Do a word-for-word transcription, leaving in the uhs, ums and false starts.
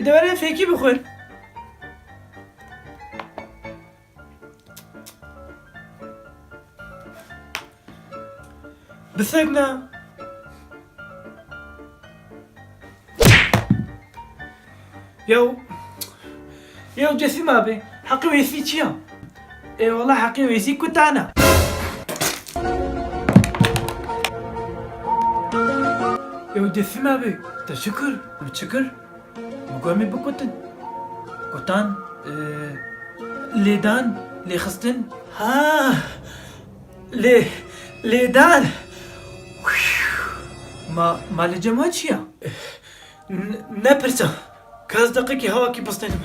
Dewere fêkî bixwin. Bisekne. Yew, yew Cesim abi, heqê wêsî çi ya? Ê wala heqê wêsî kutan e. Yew Cesim abi, te çi kir? Min çi kir? Min got em ê bikutin. Kutan, e, lêdan, lêxistin. Ha, lê, lêdan. Ma, ma li cem we çi ya? N-, ne pirsa. Kes deqekî hewakî bistênim.